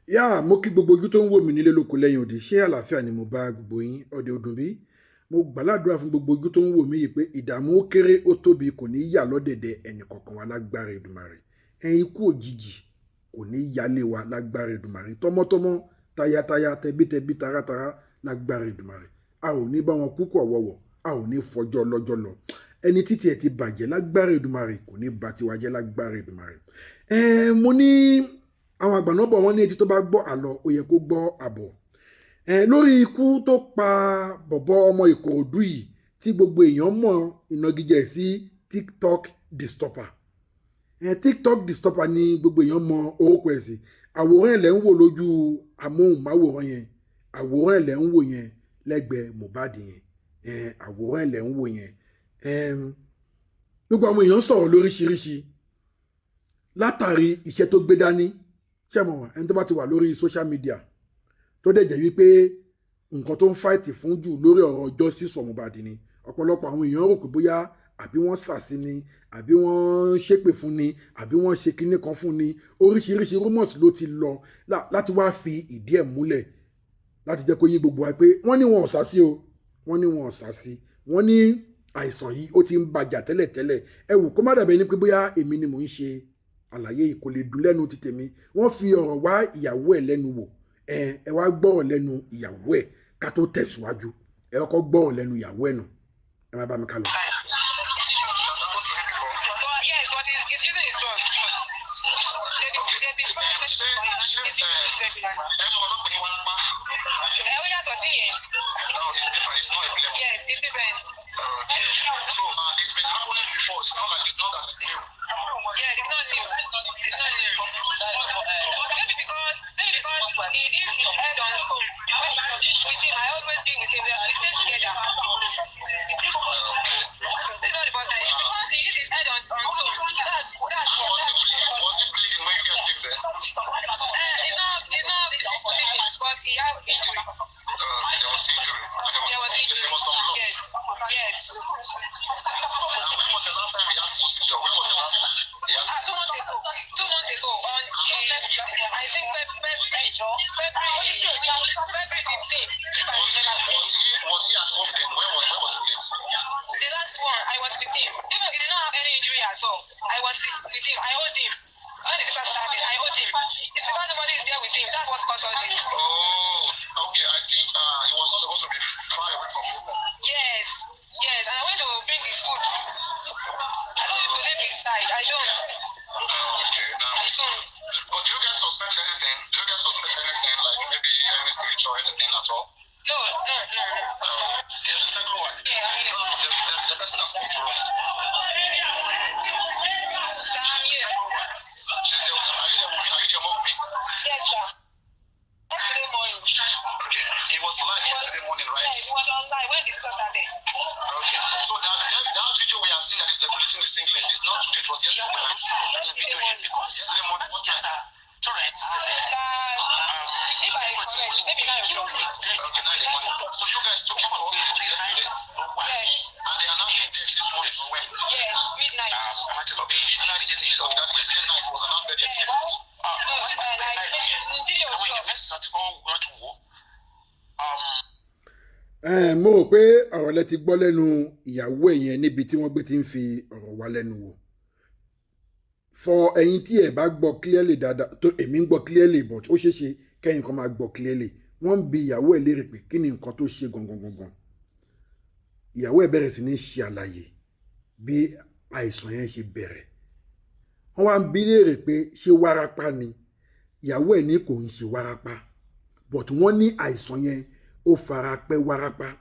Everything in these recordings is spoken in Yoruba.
Yá, mo kí gbogbo ojú tó ń wò mí nílé lóko lẹ́yìn òdì. Ṣé àlàáfíà ni mo bá gbogbo yín? Ọdẹ ọdún bí. Mo gbàládùra fún gbogbo ojú tó ń wò mí yìí pé ìdààmú ó kéré ó tóbi kò ní yà lọ́dẹ̀dẹ̀ ẹnì kọ̀ọ̀kan wa lágbára Èdùmàrè. Ẹ̀yin ikú òjijì kò ní yálé wa lágbára Èdùmàrè. Tọmọtọmọ, tayataya, tẹbítẹbí, taratara lágbára Èdùmàrè. A ò ní bá wọn kúkú ọ̀wọ̀wọ̀, a ò ní fọjọ́ lọ́jọ́ lọ. Ẹni títí ẹ ti bàjẹ́ lágbára Èdùmàrè kò ní ba tiwa jẹ́ lágbára Èdùmàrè. Ẹ mo ní àwọn àgbà náà bọ̀, wọ́n ní etí tó bá gbọ́ àlọ́ ó yẹ kó gbọ́ àbọ̀. Ẹ lórí ikú tó pa bọ̀bọ̀ ọmọ Ìkòròdú yìí tí gbogbo èèyàn mọ̀ ìnagijẹ sí TikTok Distopper. Ẹ TikTok Distopper ni gbogbo èèyàn mọ̀ orúkọ ẹ̀ sí. Àwòrán ẹ̀ lẹ́ ń wò lójú amóhùnmáwòrán yẹn, àwòrán ẹ̀ lẹ́ ń wò yẹn lẹ́gbẹ̀ẹ́ Mohbad yẹn. Ẹ àwòrán ẹ̀ lẹ́ ń wò yẹn. Ẹ gbogbo àwọn èèyàn sọ̀rọ̀ lóríṣiríṣi látàrí iṣẹ́ tó gbé dání. Ṣé mọ̀, ẹni tó bá ti wà lórí social media tó dẹ̀ jẹ́ wípé nǹkan tó ń fight fún jù lórí ọ̀rọ̀ justice for Mohbad ni, ọ̀pọ̀lọpọ̀ àwọn èèyàn rò pé bóyá àbí wọ́n sàsí ni, àbí wọ́n ṣépè fún ni, àbí wọ́n ṣe kinní kan fún ni. Oríṣiríṣi rumors ló ti lọ láti wá fi ìdí ẹ̀ múlẹ̀, láti jẹ́ kó yé gbogbo wa pé wọ́n ní wọn ò sá sí o, wọ́n ní wọn ò sá sí, wọ́n ní àìsàn yìí ó ti ń bàjà tẹ́lẹ̀tẹ́lẹ̀. Ẹ wò kó má dàbí ẹni pé bóyá èmi ni mò ń ṣe àlàyé yìí, kò lè dùn lẹ́nu ti tèmi. Wọ́n fi ọ̀rọ̀ wá ìyàwó ẹ̀ lẹ́nu wò. Ẹ wá gbọ́rọ̀ lẹ́nu ìyàwó ẹ̀ ká tó tẹ̀síwájú. Ẹ kọ́kọ́ gbọ́rọ̀ lẹ́nu ìyàwó ẹ̀ nù, ẹ má bá mi ká lọ. Has happened to him before? But yes, but he's using his drug. They prescribe medicine for him. He's using it regularly. Ẹ mọ̀ ọ̀dọ́ pé ní wárápá. Ẹ ó yàtọ̀ sí yẹn. No, it's different. It's not epilepsy. Yes, it's different. Okay. So it's been happening before. It's not like it's not that it's new. Yes, it's not new. It's not new. Maybe because he hit his head on stone. When he was with him, I always be with him. We stay together. Okay. This is not the first time. It's because he hit his head on stone. That's And what. was he bleeding when you guys came there? It's not bleeding, but he have injury. There was injury. And there was, There was injury. There was some blood. Yes. And when was the last time he had seizure? When was the last time he had Ah, 2 months ago. 2 months ago on the, I think February 15. If I remember. Was he at home then? Where was the place? The last one, I was with him. Even he did not have any injury at all. I was with him. I hold him. When the sister started, I hold him. It's because nobody is there with him. That's what caused all this. Oh, okay. I think he was not supposed to be far away from home. Yes. And I went to bring his food. I don't used to leave his side. I don't. Okay, now. I don't. But do you guys suspect anything? Do you guys suspect anything, like maybe any spiritual anything at all? No. Yes, the second one. Yeah, I'm here. No, the person that spoke to us. Sir, I'm here. She's the, are you the Wumi? Are you the Wumi? Yes, sir. Yesterday morning. Okay. He was live yesterday morning, right? Yes, he was online when the sister started. Okay. So that video we are seeing that is circulating the singlet is not today, it was yesterday, right? Yesterday morning. Yesterday morning, what time? If I correct, maybe 9 o'clock. Okay, 9 in the morning. So you guys took him to hospital yesterday. Yes, And they are now saying dead this morning. When? Yes, midnight. Okay, midnight yesterday. Okay, that yesterday night was announced dead yesterday night. No, like 3 o'clock. Ẹ mo rò pé ọ̀rọ̀ lẹ ti gbọ́ lẹ́nu ìyàwó ẹ̀ yẹn níbi tí wọ́n gbé ti ń fi ọ̀rọ̀ wá lẹ́nu wò. For ẹ̀yin tí ẹ bá gbọ́ clearly dáadáa, tó èmi ń gbọ́ clearly, but ó ṣeé ṣe kẹ́yìn kan máa gbọ́ clearly. Wọ́n ń bi ìyàwó ẹ̀ léèrè pé kí ni nǹkan tó ṣe gangan gangan. Ìyàwó ẹ̀ bẹ̀rẹ̀ sí ní ṣe àlàyé bí àìsàn yẹn ṣe bẹ̀rẹ̀. Wọ́n wá ń bi léèrè pé ṣé wárápá ni. Ìyàwó ẹ̀ ní kò ń ṣe wárápá, but wọ́n ní àìsàn yẹn ó fara pẹ́ wárápá.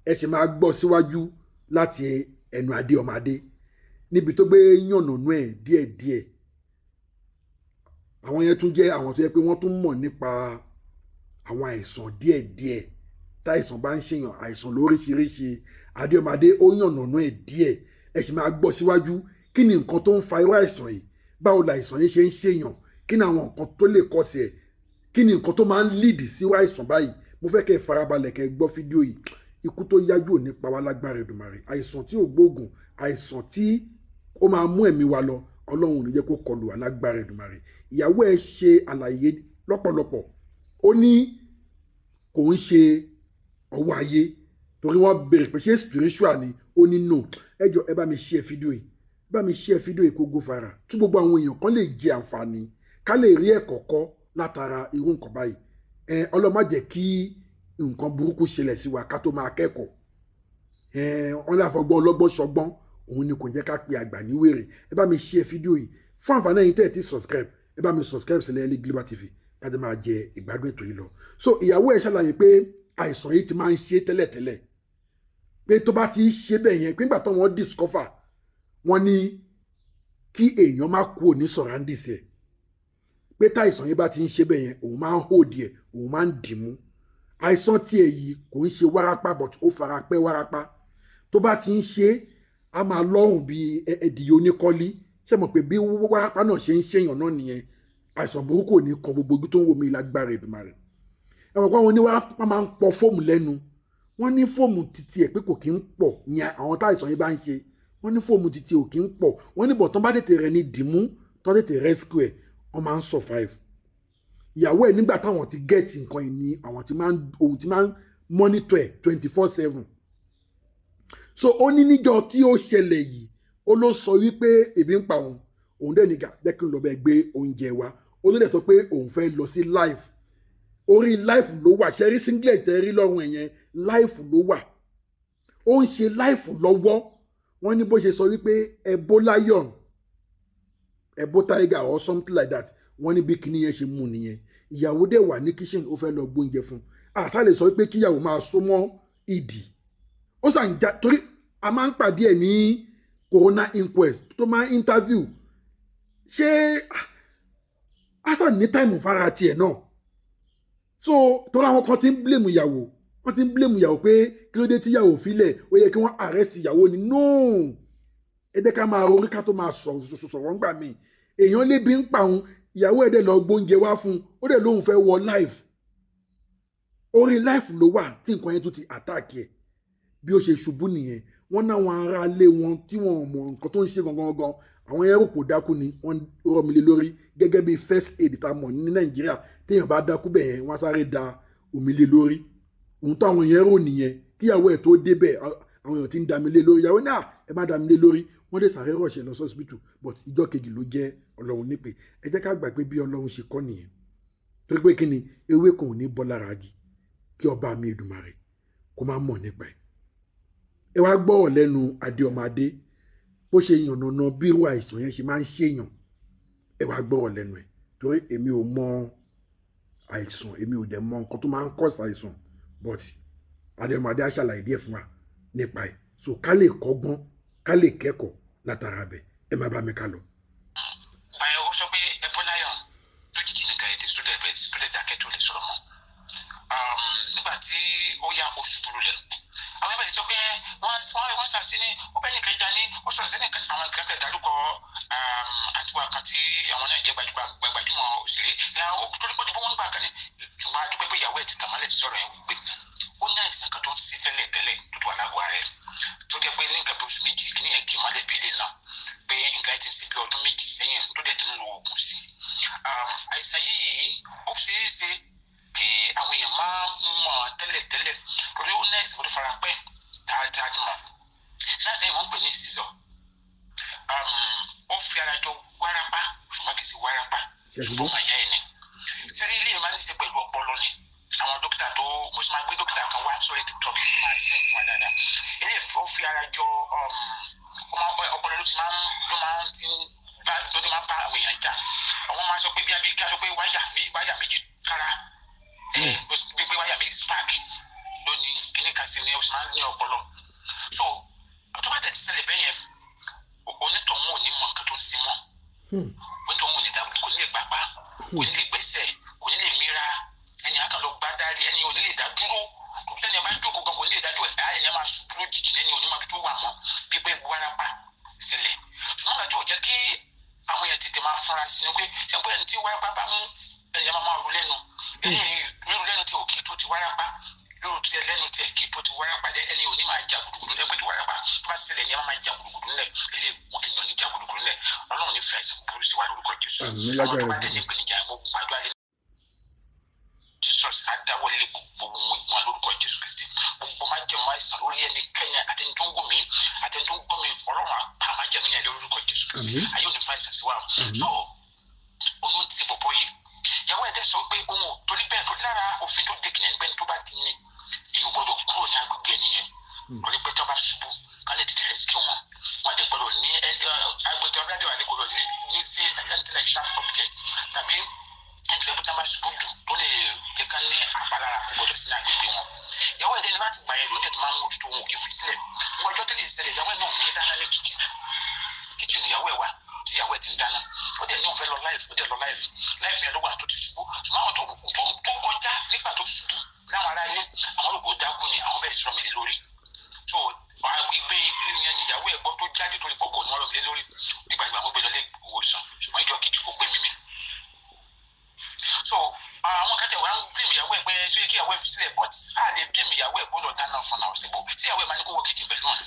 Ẹ sì máa gbọ́ síwájú láti ẹnu adé ọmọ adé níbi tó gbé yànnànú ẹ̀ díẹ̀díẹ̀. Àwọn yẹn tún jẹ́ àwọn tó yẹ pé wọ́n tún mọ̀ nípa àwọn àìsàn díẹ̀díẹ̀, táìsàn bá ń ṣèyàn, àìsàn lóríṣiríṣi. Adé ọmọ adé ó yànnànú ẹ̀ díẹ̀. Ẹ sì máa gbọ́ síwájú. Kí ni nǹkan tó ń fa irú àìsàn yìí? Báwo la àìsàn yìí ṣe ń ṣèyàn? Kí ni àwọn nǹkan tó lè cause ẹ̀? Kí ni nǹkan tó máa ń lead sí irú àìsàn báyìí? Mo fẹ́ kẹ́ ẹ farabalẹ̀ kẹ́ ẹ gbọ́ fídíò yìí. Ikú tó yájú ò ní pa wá lágbára Èdùmàrè. Àìsàn tí ò gbóògùn, àìsàn tí ó máa mú ẹ̀mí wa lọ, Ọlọ́run ò ní jẹ́ kó kọlù wá lágbára Èdùmàrè. Ìyàwó ẹ̀ ṣe àlàyé. lọ́pọ̀lọpọ̀. Ó ní kò ń ṣe ọwọ́ ayé, torí wọ́n béèrè pé ṣé spiritual ni, ó ní no. Ẹ jọ, ẹ bá mi share fídíò yìí, bá mi share fídíò yìí kó go fara, kí gbogbo àwọn èèyàn kan lè jẹ àǹfààní, ká lè rí ẹ̀kọ́ kọ́ látara irú nǹkan báyìí. Ẹ Ọlọ́run má jẹ́ kí nǹkan burúkú ṣẹlẹ̀ sí wa ká tó máa kẹ́kọ̀ọ́. Ẹ wọ́n lè àfọgbọ́n ọlọ́gbọ́n ṣọgbọ́n, òun ni kò jẹ́ ká pe àgbà ní wèrè. Ẹ bá mi share fídíò yìí. Fún àǹfààní ẹ̀yin tẹ́ ẹ ti subscribe, ẹ bá mi subscribe sílẹ̀ Elite Global TV, láti máa jẹ ìgbádùn ètò yìí lọ. So ìyàwó ẹ̀ ṣàlàyé pé àìsàn yìí ti máa ń ṣe tẹ́lẹ̀tẹ́lẹ̀, pé tó bá ti ṣe bẹ́ẹ̀ yẹn, pé nígbà tó wọ́n discover, wọ́n ní kí èèyàn má kúrò ní surroundings ẹ̀, pé táìsàn yìí bá ti ń ṣe bẹ́ẹ̀ yẹn, òun máa ń hold ẹ̀, òun máa ń dìímú. Àìsàn tí ẹ̀ yìí kò ń ṣe wárápá, but ó fara pẹ́ wárápá. Tó bá ti ń ṣe, á máa lọ́rùn bí ẹdìyẹ oníkọ́lí. Ṣé mọ̀ pé bí wárápá náà ṣe ń ṣèyàn náà nìyẹn? Àìsàn burúkú ò ní kan gbogbo ojú tó ń wò mí lágbára Èdùmàrè. Ẹ mọ̀ pé àwọn oníwárápá máa ń pọ foam lẹ́nu. Wọ́n ní foam títí ẹ̀ pé kò kí ń pọ̀ ní àwọn táìsàn yìí bá ń ṣe. Wọ́n ní foam títí ò kí ń pọ̀. Wọ́n ní bọ̀ tán bá tètè rẹ̀ ní dìímú, tán tètè rescue ẹ̀, wọ́n máa ń survive. Ìyàwó ẹ̀ nígbà táwọn ti get nǹkan yìí ni àwọn ti máa ń, òun ti máa ń monitor ẹ̀ 24/7. So ó ní níjọ́ tí ó ṣẹlẹ̀ yìí, ó ló sọ wípé ebi ń pa òun, òun dẹ̀ ní jẹ́ kí n lọ bẹ́ẹ̀ gbé oúnjẹ wa. Ó ló dẹ̀ sọ pé òun fẹ́ lọ sí live. Orí live ló wà, ṣe rí singlet tẹ́ rí lọ́rùn ẹ̀ yẹn, live ló wà. Ó ń ṣe live lọ́wọ́. Wọ́n ní bó ṣe sọ wípé ẹbó lion, ẹbó tiger or something like that. Wọ́n ní bí kinní yẹn ṣe mú nìyẹn. Ìyàwó dẹ̀ wà ní kitchen, ó fẹ́ lọ gbóúnjẹ fún un. Àṣà lè sọ wípé kíyàwó máa so mọ́ ìdí. Ó sàn já torí a máa ń pàdé ẹ̀ ní corona inquest tó máa ń interview. Ṣé àṣà ní time fara tiẹ̀ náà? So torí àwọn kan ti ń blame ìyàwó, wọ́n ti ń blame ìyàwó pé kí ló dé tí ìyàwó filẹ̀, ó yẹ kí wọ́n arrest ìyàwó ni. No, ẹ jẹ́ ká máa rorí ká tó máa sọ̀rọ̀ ńgbà míì. Èèyàn lébi ń pa òun, ìyàwó ẹ̀ dẹ̀ lọ gbóúnjẹ wá fún un, ó dẹ̀ lóun fẹ́ wọ live. Orí live ló wà tí nǹkan yẹn tún ti attack ẹ̀. Bí ó ṣe ṣubú nìyẹn. Wọ́n náwọn ará ilé wọn tí wọn ò mọ nǹkan tó ń ṣe gangan gangan, àwọn yẹn rò pò dákú ni, wọ́n rọ̀ mí lé lórí gẹ́gẹ́ bí first aid tá a mọ̀ ní Nàìjíríà. Téèyàn bá dákú bẹ́ẹ̀ yẹn, wọ́n á sáré da omi lé lórí. Ohun táwọn yẹn rò nìyẹn. Kíyàwó ẹ̀ tó débẹ̀, àwọn èèyàn ti ń da mi lé lórí. Ìyàwó náà, ẹ má da mi lé lórí. Wọ́n dẹ̀ sáré rọ̀ṣẹ̀ lọ sọ́sibítù, but ìjọ́ kejì ló jẹ́ Ọlọ́run nípè. Ẹ jẹ́ ká gbà pé bí Ọlọ́run ṣe kọ́ nìyẹn, torí pé kí ni, ewé kan ò ní bọ́ lára igi kí ọba mi Èdùmàrè kó má mọ̀ nípa ẹ̀. Ẹ wá gbọ́ lẹ́nu Adé ọmọ Adé bó ṣe yànnàná bí irú àìsàn yẹn ṣe máa ń ṣèyàn. Ẹ wá gbọ́ lẹ́nu ẹ̀, torí èmi ò mọ àìsàn, èmi ò dẹ̀ mọ nǹkan tó máa ń cause àìsàn, but Adé ọmọ Adé á ṣàlàyé díẹ̀ fún wa nípa ẹ̀, so ká lè kọ́gbọ́n, ká lè kẹ́kọ̀ọ́ látara bẹ̀. Ẹ má bá mi ká lọ. Báyọ̀ ó sọ pé ẹbọ lion lójijì nìkan ètò tó dẹ̀ bẹ̀rẹ̀ tó dẹ̀ dákẹ́ tó lè sọ̀rọ̀ mọ́. Nígbà tí ó yá, oṣù lulẹ̀, àwọn ẹgbẹ́ ti sọ pé wọ́n ṣàṣì ní ó bẹ́ẹ̀ nìkan já ní ó sọ̀rọ̀ sẹ́nìkan, àwọn nǹkan kẹ̀ dárúkọ àtiwá kan tí àwọn náà jẹ́ gbajúmọ̀ òṣèré torí pé wọ́n gbà kan ní. Ṣùgbọ́n a dúpẹ́ pé ìyàwó ẹ̀ ti tàn mọ́lẹ̀, ti sọ̀rọ̀ yẹn wípé ó ní àìsàn kan tó ń ṣe tẹ́lẹ̀ tẹ́lẹ̀ tó tó wà lágọ̀ọ́ rẹ̀, tó jẹ́ pé ní nǹkan bí oṣù 2 kí nìyẹn kì í mọ́lẹ̀ bílẹ̀ náà, pé nǹkan ẹ̀ ti ń ṣe bí ọdún 2 sẹ́yìn tó dẹ̀ ti ń lo oògùn sí. Àìsàn yìí, ó ṣeé ṣe kí àwọn èèyàn máa ń mọ̀ tẹ́lẹ̀ tẹ́lẹ̀ torí ó ní àìsàn tó fara pẹ́ dáadáa mọ̀. Ṣáàṣì yìí wọ́n ń pè ní seizure. Ó fi ara jọ wárápá, ṣùgbọ́n kì í ṣe wárápá, ṣùgbọ́n màá yá ẹ̀ ní. Sẹ́rí ilé yìí máa ń ṣe pẹ̀lú ọpọlọ ni. Àwọn dókítà tó mo sì máa gbé dókítà kan wá sórí TikTok tó máa explain fún wa dáadáa. Ilé ó fi ara jọ ọpọlọ, ló ti máa ń ló máa ń ti bá ló ti máa ń bá àwọn èèyàn jà. Àwọn máa sọ pé bí abí kí a sọ pé wáyà méjì kára bí pé wáyà méjì spark ló ní kíní kan sí ni ó sì máa ń ní ọpọlọ. So tó bá tẹ̀ ti ṣẹlẹ̀ bẹ́ẹ̀ yẹn, onítọ̀hún ò ní mọ nǹkan tó ń ṣe mọ́. Onítọ̀hún ò ní dá, kò ní lè gbapá, kò ní lè gbẹ́sẹ̀, kò ní lè mira. Ẹni àkàn lọ gbá dárí, ẹni ò ní lè dá dúró. Ẹni bá jókòó gan, kò ní lè dá dúró. Ẹni máa ṣubú lójijì, ẹni ò ní máa fi tó wà mọ́ bí pé wárápá ṣẹlẹ̀. Ṣùgbọ́n àti ò jẹ́ kí àwọn èèyàn tètè máa fúnra sí ni pé ṣe pé ẹni tí wárápá bá mú, ẹni máa máa ru lẹ́nu. Ẹni ríru lẹ́nu tí ò kì í tó ti wárápá, ríru tí lẹ́nu tí kì í tó ti wárápá jẹ́. Ẹni ò ní máa jà gbùdùgbùdù ẹgbẹ́ tí wárápá tó bá ṣẹlẹ̀, ẹni máa jà gbùdùgbùdù ńlẹ̀. Ilé ènìyàn ní jà gbùdùgbùdù ńlẹ̀. Ọlọ́run ní fẹ́ àìsàn burú sí wa lórúkọ Jésù. Àwọn tó bá dẹ̀ ní ìpèníjà, mo gbàdúrà lé. sọ̀rọ̀ adáwọlé gbogbo wọn lórúkọ Jésù Kristi. Gbogbo májẹ̀mú àìsàn lórí ẹnikẹ́ni àtẹni tó ń wò mí, àtẹni tó ń gbọ́ mi, Ọlọ́run apá májẹ̀mú yẹn lórúkọ Jésù Kristi. Ayé ò ní fa àìsàn sí wa. So òun ti bọ̀bọ̀ yìí, ìyàwó ẹ̀ dẹ́ sọ pé òun ò torí bẹ́ẹ̀, torí lára òfin tó dé kíní ẹgbẹ́ tó bá ti ní èyí gbọ́dọ̀ kúrò ní agbègbè ẹni yẹn, torí pé tó bá ṣubú ká lè tètè rescue wọn. Wọn àti gbọ́dọ̀ ní agbègbè ọ̀rẹ́dẹ̀ wà ní kò lọ ní sí anything like sharp object tàbí ẹni tó yẹ kó tá bá ṣubú jù tó lè jẹ́ ká ní àpalára, kò gbọ́dọ̀ sí ní agbègbè wọn. Ìyàwó ẹ̀ dẹ́ni láti gbà yẹn lóúnjẹ tó máa ń mójútó, wọn ò kì í fi sílẹ̀. Ṣùgbọ́n ọjọ́ tẹ́lẹ̀ ìṣẹ̀lẹ̀, ìyàwó ẹ̀ náà ní dáná ní kitchen. Kitchen ìyàwó ẹ̀ wà tí ìyàwó ẹ̀ ti ń dáná. Ó dẹ̀ ní òun fẹ́ lọ live, ó dẹ̀ lọ live. Live yẹn ló wà tó ti ṣubú. Ṣùgbọ́n àwọn tó kọjá nígbà tó ṣubú láwọn ará ilé, àwọn olùkọ́ dákú ni àwọn bẹ́ẹ̀ sọ̀rọ̀ mi lé lórí. So agbègbè yẹn ni ìyàwó ẹ̀ gbọ́ tó jáde torí pọ́kọ̀ ni wọ́n rọ̀ mí lé lórí. Dìgbàgbà wọn gbé lọ ilé ìwòsàn, ṣùgbọ́n ìjọ kejì ó gbé mi mì. So àwọn kan tẹ̀ wá ń blame ìyàwó ẹ̀ pé ṣé kí ìyàwó ẹ̀ fi sílẹ̀, but a lè blame ìyàwó ẹ̀, gbọ́dọ̀ dáná fún náà ṣe bó tí ìyàwó ẹ̀ máa ní kó wọ kitchen pẹ̀lú òun,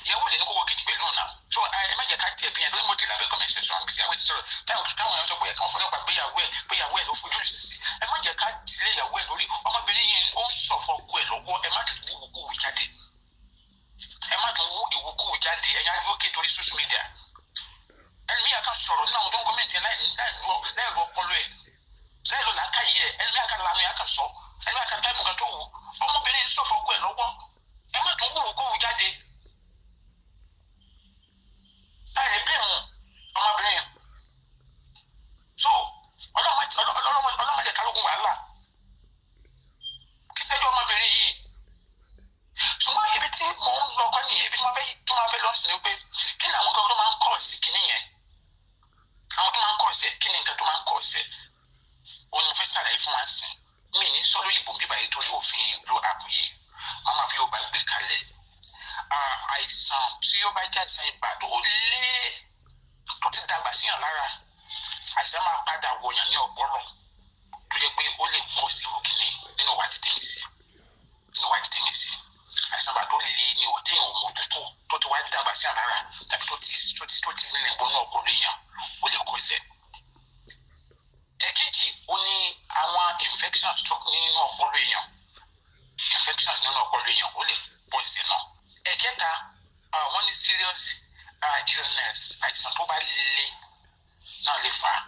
ìyàwó lè ní kó wọ kitchen pẹ̀lú òun náà. So ẹ má jẹ́ ká tiẹ̀ bí yẹn, torí mo ti lábẹ́ comment section tí ìyàwó ẹ̀ ti sọ̀rọ̀, táwọn èèyàn sọ pé ẹ̀ka ọ̀fọlọ́pàá gbé ìyàwó ẹ̀, pé ìyàwó ẹ̀ ló fojú sí sí. Ẹ má jẹ́ ká tilé ìyàwó ẹ̀ lórí. Ọmọbìnrin yẹn ó ń sọ̀fọ̀ ọkọ ẹ̀ lọ́wọ́. Ẹ má tún wú ìwúkúwù jáde, ẹ má tún wú ìwúkúwù jáde. Ẹ̀yin advocate orí social media, ẹlòmíyà kan sọ̀rọ̀ nínú àwọn tó ń comment láì lọ ọpọlọ ẹ̀, láì lọ làákàyè ẹ̀. Ẹlòmíyà kan lànà yà kan sọ, ẹlòmíyà kan type nǹkan tó wù. Ọmọbìnrin sọ̀fọ̀ ọkọ ẹ̀ lọ́wọ́, ẹ má tún wú ìwúkúwù jáde láì lè bí ìhun ọmọbìnrin. So ọlọ́mọdé kálógún wàhálà kí sẹ́jọ́ ọmọbìnrin yìí. Ṣùgbọ́n ibi tí mò ń lọ kọ́ nìyẹn. Ibi tí wọ́n fẹ́ tó máa fẹ́ lọ sí ni pé kí ni àwọn kan tó máa ń kọ̀ sí kinní yẹn, àwọn tó máa ń kọ̀ sí ẹ̀, kí ni nǹkan tó máa ń kọ̀ sí ẹ̀? Òun ni mo fẹ́ ṣàlàyé fún wa sí. Mi ní sọ lóyìnbó bíbá yìí torí òfin Glo app yìí, wọ́n máa fi Yorùbá gbé kalẹ̀. Àìsàn tí ó bá jẹ́ àìsàn ibà tó lé tó ti dàgbà síyàn lára, àìsàn máa padà wọ̀yàn ní ọpọlọ, tó jẹ́ pé ó lè kọ́ sí irú kìíní nínú ìwádìí tèmi sí, nínú ìwádìí tèmi sí. Àìsàn ibà tó le ní ò téèyàn ò mójútó, tó ti wá dàgbà síyàn lára tàbí tó ti rìn bọ́nú ọpọlọ èèyàn, ó lè kọ́ ẹsẹ̀. Ẹ̀kejì, ó ní àwọn infections tó nínú ọpọlọ èèyàn. Infections nínú ọpọlọ èèyàn, ó lè pọ̀ ẹsẹ̀ náà. Ẹ̀kẹta, wọ́n ní serious illness, àìsàn tó bá le náà lè fà á.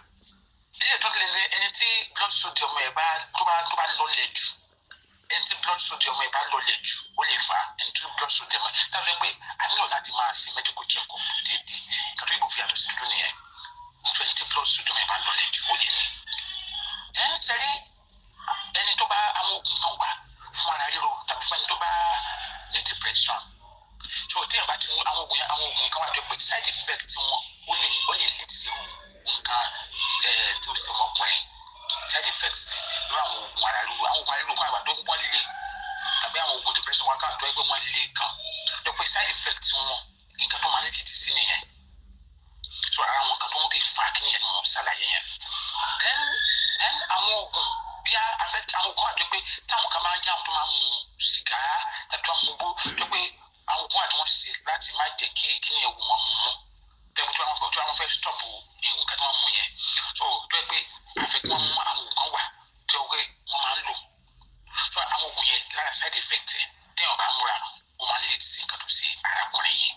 Ilé tó lè ní ẹni tí blood sodium ẹ̀ bá tó bá lọlẹ̀ jù, ẹni tí blood sodium ẹ̀ bá lọlẹ̀ jù, ó lè fà á. Ẹni tí blood sodium ẹ̀ tá a fẹ́ pé a nílò láti máa ṣe medical check up déédéé, kátó ìbò fi yàtọ̀ sí dúdú nìyẹn. Ẹni tí blood sodium ẹ̀ bá lọlẹ̀ jù, ó lè ní. Ẹ ń sẹ́rí ẹni tó bá àwọn oògùn kan wà fún ara ríro tàbí fún ẹni tó bá ní depression. So téèyàn bá ti mú àwọn oògùn yẹn, àwọn oògùn kan wà tó pé side effect wọn ó lè lead sí nǹkan tí ó ṣe ọmọkùnrin. Side effect lórí àwọn oògùn ara ríro, àwọn oògùn ara ríro kan àgbà tó ń wọ́n lé tàbí àwọn oògùn depression wọn kan tó ẹgbẹ́ wọn lé gan tó pé side effect wọn, nǹkan tó máa ń lead sí nìyẹn. So ara àwọn nǹkan tó ń lè fa kí nìyẹn ni mo ṣàlàyé yẹn. Then àwọn oògùn bí a afẹ́, àwọn oògùn àti pé táwọn kan máa ń jẹ́ àwọn tó máa ń mu sìgá tàbí tó máa ń mu bó, tó pé àwọn oògùn àti wọ́n ṣe láti má jẹ́ kí kíní yẹn wù wọ́n mu mọ́, tẹ́gbẹ́ tí wọ́n fẹ́ stop nǹkan tí wọ́n mú yẹn. So tó yẹ pé àfẹ́ kí wọ́n mú, àwọn oògùn kan wà tó yẹ pé wọ́n máa ń lò. So àwọn oògùn yẹn, lára side effect ẹ̀, téèyàn bá múra, ó máa ń lead sí nǹkan tó ṣe arákùnrin yìí.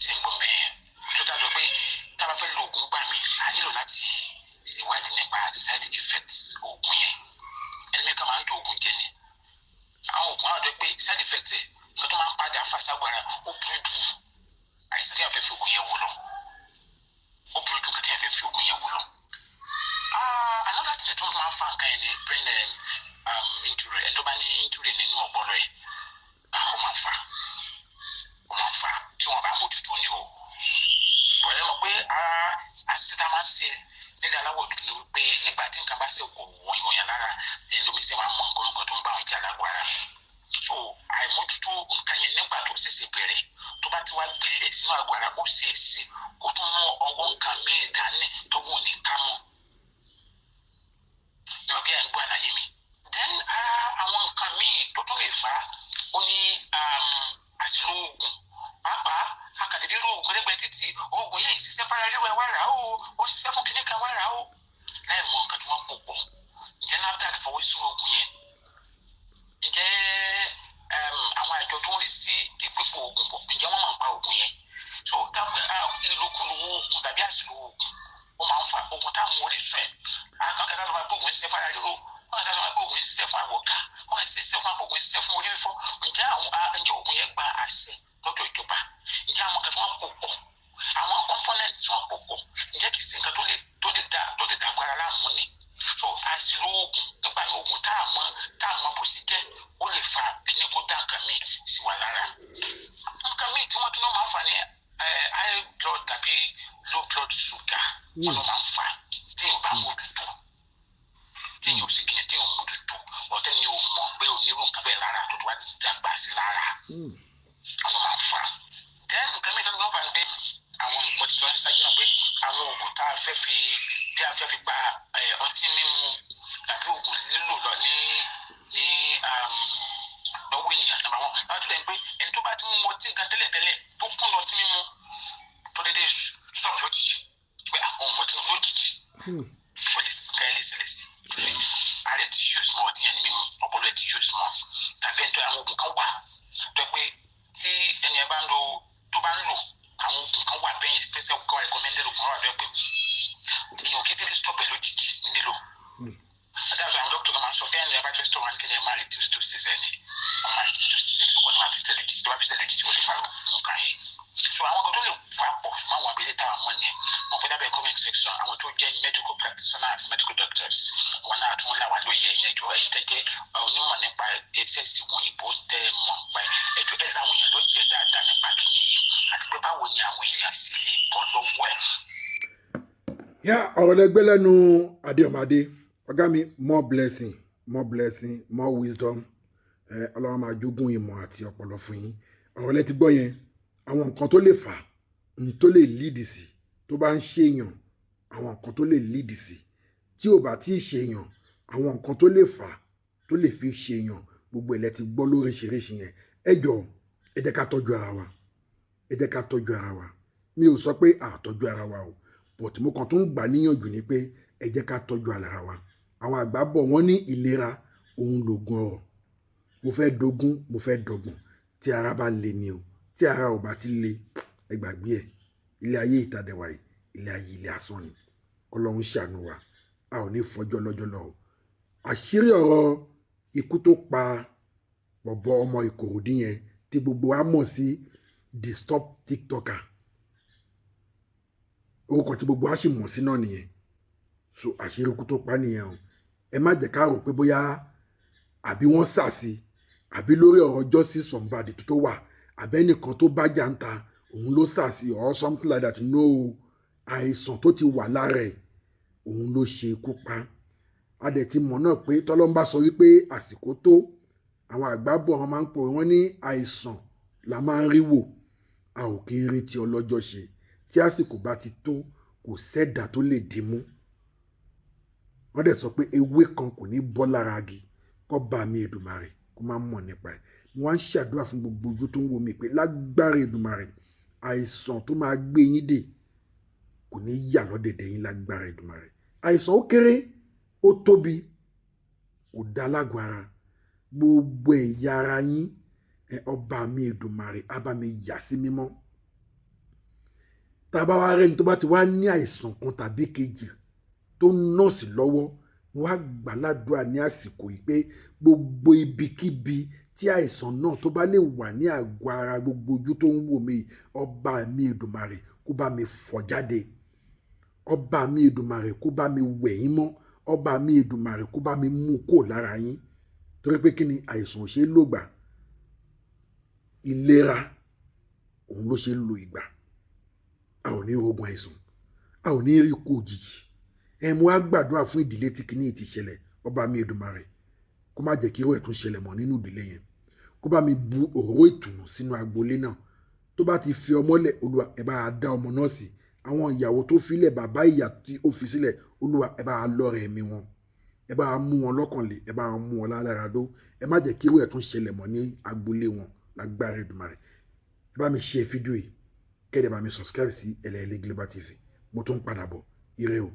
Ṣe ń gbọ́ mẹ́ẹ̀? Tó dájọ́ pé tá a bá fẹ́ lo oògùn gbà mí, a nílò láti ṣèwádìí nípa side effects oògùn yẹn. Ẹni mẹ́ka máa ń lo oògùn jẹ ni. Àwọn oògùn àwọn àjọ pé side effect ẹ̀, nǹkan tó máa ń padà fà ságbára, ó burú ju àìsàn tí a fẹ́ fi oògùn yẹn wò lọ. Ó burú ju nǹkan tí a fẹ́ fi oògùn yẹn wò lọ. Another thing tó máa ń fa nǹkan yẹn ni brain injury. Ẹni tó bá ní injury nínú ọpọlọ ẹ̀, ó máa ń fa, ó máa ń fa tí wọ́n bá mójútó ni o. Bọ̀dẹ́ mọ̀ pé àṣìṣe tá a máa ń ṣe nílẹ̀ aláwọ̀ dúdú ni wípé nígbà tí nǹkan bá ṣe kò wọ́n ìwọ̀nyàn lára, ẹni lómi ṣe máa mọ nǹkan nǹkan tó ń bá wọn jà lágọ̀ọ́ ara. So àìmójútó nǹkan yẹn nígbà tó ṣẹ̀ṣẹ̀ bẹ̀rẹ̀, tó bá ti wá gbilẹ̀ sínú àgọ́ ara, ó ṣeé ṣe kó tún mú ọwọ́ nǹkan míì dání tó wù ní ká mọ́ ní ọbí ẹ̀ ń gbọ́ àlàyé mi. Then ara àwọn nǹkan míì tó tún lè fà á, ó ní àṣìlò oògùn. Pàápàá akàdédé rí oògùn lẹ́gbẹ̀ẹ́ títì, oògùn yìí ṣiṣẹ́ fara ríro, ẹ wá rà ó, ó ṣiṣẹ́ fún kíní kan, wá rà ó, láì mọ nǹkan tí wọ́n pò pọ̀. mọ orísun ẹ̀. Akẹ́kọ̀ọ́ sọ ma pé oògùn ń ṣiṣẹ́ fún ara ríro, wọ́n ṣe sọ pé oògùn ń ṣiṣẹ́ fún àwọ̀ká, wọ́n ṣe ṣiṣẹ́ fún oògùn ń ṣiṣẹ́ fún orí fífọ́. Ǹjẹ́ àwọn ǹjẹ́ oògùn yẹn gba àṣẹ lọ́dọ̀ ìjọba? Ǹjẹ́ àwọn kan tí wọ́n kó pọ̀, àwọn components tí wọ́n kó pọ̀, ǹjẹ́ kìí ṣe nǹkan tó lè dá agbára láàmú ni? So àṣìlò oògùn nígbà ní oògùn tá a mọ̀ bó ṣe jẹ́, ó lè fa kíní kó dá nǹkan míì sí wa lára. Nǹkan míì tí wọ́n tún náà máa ń fà ní high blood tàbí low blood sugar. Wọ́n ló máa ń fà tí èèyàn bá mójútó, tí èèyàn ò sì kíni, tí èèyàn ò mójútó ọ̀tẹ́ ni ò mọ̀ pé ò ní irú nǹkan bẹ́ẹ̀ lára tó tó wá dàgbà sí lára, wọ́n ló máa ń fà. Then nǹkan míì tó ń fà ní pé àwọn, mo ti sọ ní ṣáájú náà pé àwọn oògùn tá a fẹ́ fi, bí a fẹ́ fi gba ọtí mímu tàbí oògùn lílò lọ ní lọ́wọ́ ènìyàn nàbà wọn láti lẹ́yìn pé ẹni tó bá ti mú ọtí gan tẹ́lẹ̀tẹ́lẹ̀, tó kún lọ ọtí mímu, tó dédé sọ̀rọ̀ lójijì pé àwọn ọmọ tí lójijì, ó lè ká ẹ léṣe léṣe torí ara ẹ ti use mọ́ ọtí yẹn ní mímu, ọpọlọ ẹ ti use mọ́. Tàbí ẹni tó àwọn oògùn kan wà tó pé tí ẹni ẹ bá ń lo, tó bá ń lò, àwọn oògùn kan wà bẹ́ẹ̀ yẹn, special kan recommended oògùn wà bẹ́ẹ̀ pé èèyàn kì í tètè stop ẹ lójijì nílò. Àdáàtọ̀ àwọn dókítà máa ń sọ tẹ́lẹ̀ ẹ bá fẹ́ stop wọn, kí ni ẹ máa reduce doses ẹ ní, wọ́n máa reduce doses ẹ, sọ́kọ́ ni máa fi sílẹ̀ lójijì. Tó bá fi sílẹ̀ lójijì, ó lè fa nǹkan yìí. So àwọn kan tó lè fà pọ̀, ṣùgbọ́n àwọn abẹ́lé táwọn mọ̀ ní mọ̀ pé lábẹ́ comment section, àwọn tó jẹ́ medical practitioners, medical doctors, wọn náà tún láwà lóye ẹ̀yìn. Ẹjọ́ ẹ̀yin tẹ́ jẹ́ onímọ̀ nípa iṣẹ́ ìṣègùn òyìnbó, tẹ́ mọ̀ nípa ẹjọ́ ẹ̀ láwọn èèyàn lóye dáadáa nípa kìíní yìí, àti pé báwo ni àwọn èèyàn ṣe lè bọ́ lọ́wọ́ ẹ̀. Yá, ọ̀rọ̀ lẹ́gbẹ́ lẹ́nu Adéọmọdé, ọ̀gá mi. More blessing, more blessing, more wisdom. Ọlọ́run máa jogún ìmọ̀ àti ọpọlọ fún yín. Ọ̀rọ̀ lẹ ti gbọ́ yẹn, àwọn nǹkan tó lè fà á, tó lè lead sí tó bá ń ṣèyàn, àwọn nǹkan tó lè lead sí tí ò bá tí ì ṣèyàn, àwọn nǹkan tó lè fà á tó lè fi ṣèyàn, gbogbo ẹ̀ lẹ ti gbọ́ lóríṣiríṣi yẹn. Ẹ jọ̀ọ́, ẹ jẹ́ ká tọ́jú ara wa, ẹ jẹ́ ká tọ́jú ara wa. Mi ò sọ pé àtọ́jú ara wa o, but mo kàn tún gbà níyànjú ni pé ẹ jẹ́ ká tọ́jú ara wa. Àwọn àgbà bọ̀, wọ́n ní ìlera òun lògùn ọrọ̀. Mo fẹ́ dógún, mo fẹ́ dọgbọ̀n, tí ara bá le ni o. Tí ara ò bá ti le, ẹ gbàgbé ẹ. Ilé ayé ìtàdẹ̀wà yìí, ilé ayé ilé asán ni. Ọlọ́run ṣàánú wa, a ò ní fọjọ́ lọ́jọ́ lọ o. Àṣírí ọ̀rọ̀ ikú tó pa bọ̀bọ̀ ọmọ Ìkòròdú yẹn tí gbogbo wa mọ̀ sí Disturb TikToker, orúkọ tí gbogbo wa sì mọ̀ sí náà nìyẹn. So àṣírí ikú tó pa nìyẹn o. Ẹ má jẹ́ ká rò pé bóyá àbí wọ́n sàsí, àbí lórí ọ̀rọ̀ justice somebody tó wà, àbẹ́nìkan tó bá jà ń ta òun ló sàsí or something like that. No, àìsàn tó ti wà lára ẹ̀ òun ló ṣe ikú pa. A dẹ̀ ti mọ̀ náà pé tọ́lọ́mbà sọ wípé àsìkò tó, àwọn àgbà bọ̀, wọ́n máa ń pò wọ́n ní àìsàn la máa ń rí wò, a ò kí ń rí ti ọlọ́jọ́ ṣe. Tí àsìkò bá ti tó, kò sẹ́dà tó lè dì mú. Wọ́n dẹ̀ sọ pé ewé kan kò ní bọ́ lára igi kọ́ bá mi Èdùmàrè kó má mọ̀ nípa ẹ̀. Mo wá ń ṣàdúrà fún gbogbo ojú tó ń wo mi pé lágbára Èdùmàrè, àìsàn tó máa gbé yín dè kò ní yà lọ́dẹ̀dẹ̀ yín lágbára Èdùmàrè. Àìsàn ó kéré, ó tóbi, kò dá lágọ̀ọ́ ara, gbogbo ẹ̀yà ara yín, ọba mi Èdùmàrè á bá mi yà sí mímọ́. Tá a bá wá rẹ́ni tó bá ti wá ní àìsàn kan tàbí kejì tó ń nọ́ọ̀sì lọ́wọ́, wọ́n á gbàládùá ní àsìkò yìí pé gbogbo ibikíbi tí àìsàn náà tó bá lè wà ní àgọ́ ara gbogbo ojú tó ń wò mí, ọba mi Èdùmàrè kó bá mi fọ̀ jáde, ọba mi Èdùmàrè kó bá mi wẹ̀ yín mọ́, ọba mi Èdùmàrè kó bá mi mú kó lára yín. Torí pé kí ni? Àìsàn ò ṣe é lògbà, ìlera òun ló ṣe é lo ìgbà. A ò ní rogun àìsàn, a ò ní rí ikú òjijì. Ẹ mú wá gbàdúrà fún ìdílé tí kìíní ti ṣẹlẹ̀, ọba mi Èdùmàrè kó má jẹ́ kí irú ẹ̀ tún ṣẹlẹ̀ mọ́ nínú ìdílé yẹn, kó bá mi bu òróró ìtùnú sínú agboolé náà. Tó bá ti fi ọmọ lẹ̀, Olúwa, ẹ bá dá ọmọ náà sí. Àwọn ìyàwó tó filẹ̀, bàbá ìyá tí ó fi sílẹ̀, Olúwa, ẹ bá lọ́rẹ̀ ẹ̀mí wọn, ẹ bá mú wọn lọ́kàn lé, ẹ bá mú wọn lára dó. Ẹ má jẹ́ kí irú ẹ̀ tún ṣẹlẹ̀ mọ́ ní agboolé wọn lágbára Èdùmàrè. Ẹ bá mi share fídíò yìí, kẹ́ẹ̀dẹ̀ bá mi subscribe sí Ẹlẹ́ẹ̀lẹ́ Global TV. Mo tún padà bọ̀. Ire o.